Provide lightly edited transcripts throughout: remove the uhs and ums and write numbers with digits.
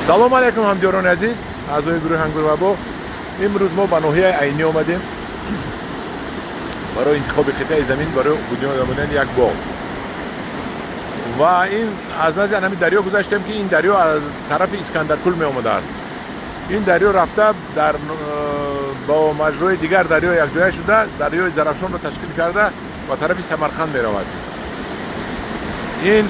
Салом алайкум, ҳамдиёрони азиз, аъзои гурӯҳи Ангур ва боғ. Имрӯз мо ба ноҳияи Айнӣ омадем барои интихоби қитъаи замин барои бунёд намудани як боғ. Ва ин аз назди ҳамин дарё гузаштем, ки ин дарё аз тарафи Искандаркул меомадааст. Ин дарё рафта дар бо маҷрои дигар дарё якҷоя шуда, дарёи Зарафшонро ташкил карда ба тарафи Самарқанд меравад. Ин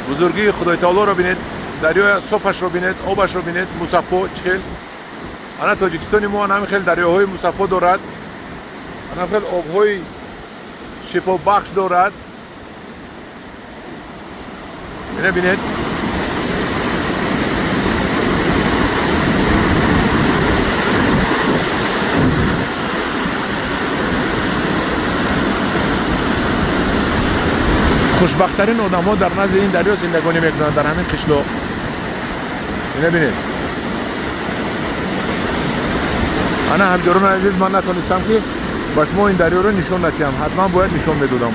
бузургии Худои таолоро бинед, дарёи софашро бинед, обашро бинед, мусаффо чӣ хел. Ана Тоҷикистони мо ана ҳамин хел дарёҳои мусаффо дорад, ана хел обҳои шифобахш дорад. Ина бинед. Хушбахттарин одамҳо дар назди ин дарё зиндагонӣ мекунанд, дар ҳамин қишлоқ. Ина бинед. Ана, ҳамдиёрони азиз, ман натонистам, ки ба шумо ин дарёро нишон надиҳам. Ҳатман бояд нишон медодам.